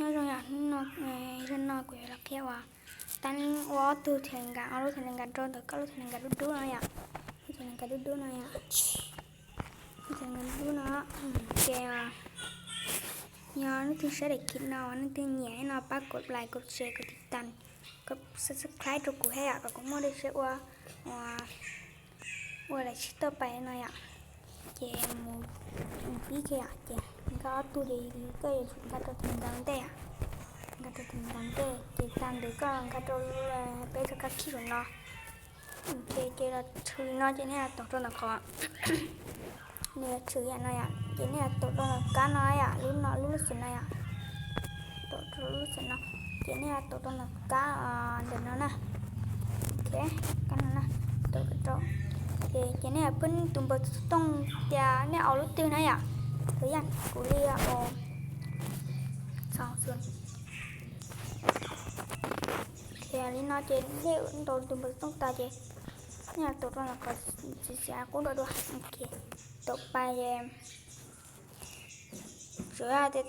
Nyob zoo yom, hnub no, zaum no kuv yuav los qhia uas tab ua ob tug thelees kas, ob lub thelees kas rau ntawm koj lub thelees kas dub dub no yom. Lub thelees kas dub dub no yom. Lub thelees kas dub dub no, ces yog leej twg saib daim clip no uas leej twg nyiam no pab kov like, kov share, kov tiv tas, kov subscribe rau kuv thiab yom, kom kuv muaj dej siab ua, ua, ua daim sib toj pais no yom. Ces mus pib kiag yom, ces nkag ob tug ces koj yuav tsum nkag rau tus ntawd ntej yom. Nkag rau tus ntawd ntej ces tag ntawd koj nkag rau peb rov qab khij saum no. Ces, ces los tshwm no ces nej tau rau ntawm qhov, nws yuav tshwm yam no yom, ces nej tau rau ntawm kab no yom, lub no lub lub xim no yom. Tau rau lub lub xim no, ces nej tau rau ntawm kab ntawm no na. Ok, kab no na, tau rau. Ces, ces nej pwb tus npawb xov tooj tias nej aus lub twg na yom. Tus yam kuv li Txhoov Xwm. Li no ces nej ntaus tus npawb xov tooj tas ces nej tau rau ntawm qhov txiv xiav qub dua dua. Ok, tau pais ces tsuav tias,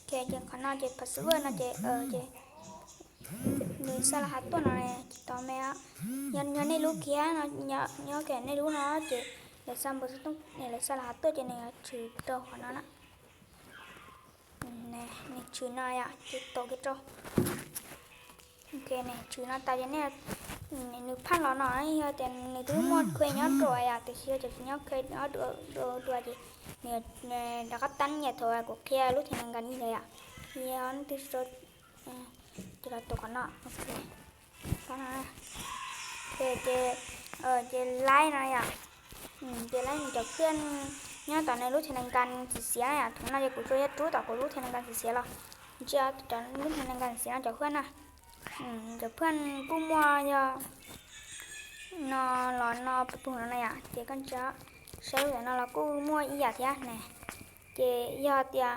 ces qhov no ces password no ces, ces nws xa los hav tuaj no ces tau me. Yog nej lub kiag no, nyob kiag nej lub no ces lawv xa npawb xov tooj, lawv xa los hav tuaj ces nws yuav tshwm rau qhov no na. Nws tshwm no yom, ces tau kiag rau. Ok, nws tshwm no tas ces nej, nws phaj los no yog tias nws twb muaj khuej nyob rau yom, tiam sis yog tias tsis nyob khuej nyob dua dua ces nws rov qab tab nyiam thaum kuv qhia lub thelees kas ntawd yom. Yog leej twg, ces los tau qhov no, ok. Ces, ces laib no yom. Ces laib nws cov pliaj nyob tom nws lub thelees kas txiv xiav yom, thaum no ces kuv tsuas yog rub tom kuv lub thelees kas txiv xiav los ntsia cov lub thelees kas txiv xiav no cov pliaj na. Cov pliaj kuj muaj yog no los no puag no na yom, ces koj ntsia saib lub ntawm no los kuj muaj ib yam thiab ne. Ces yog tias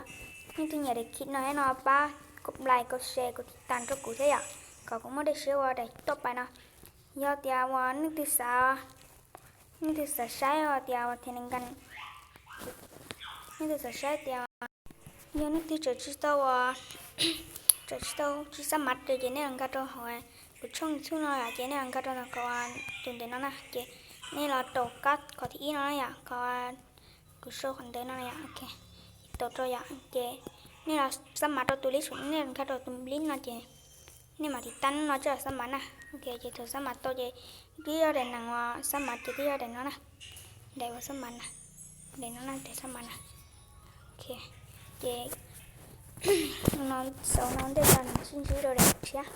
leej twg nyiam daim clip no thiab no pab kov like, kov share, kov tiv tas rau kuv thiab yom, kom kuv muaj dej siab ua daim toj pais no. Yog tias uas leej twg xav, leej twg xav saib tias uas thelees kas, leej twg xav saib tias yog leej twg tseem tsis tau, tseem tsis tau tsis xab mav ces nej los nkag rau hauv kuv tshooj YouTube no ces nej los nkag rau ntawm qhov tus ntawm no na, ces nej los rau kab qhov thib ib no yom, qhov kuv sau qhov ntawm no yom, ok, tau rau yom, ces nej los xab mav rau tus lib saum, nej los nkag rau tus lib no ces nej mam tiv tab no coj los xab mav na. Ok, ces thaum xab mav tau ces twb yog daim nees uas xab mav ces twb yog daim no na, daim uas xab mav na, daim no na, daim xab mav na. Ok, ces no xaus no ntej tso nws sib ntsib rau daim tshiab.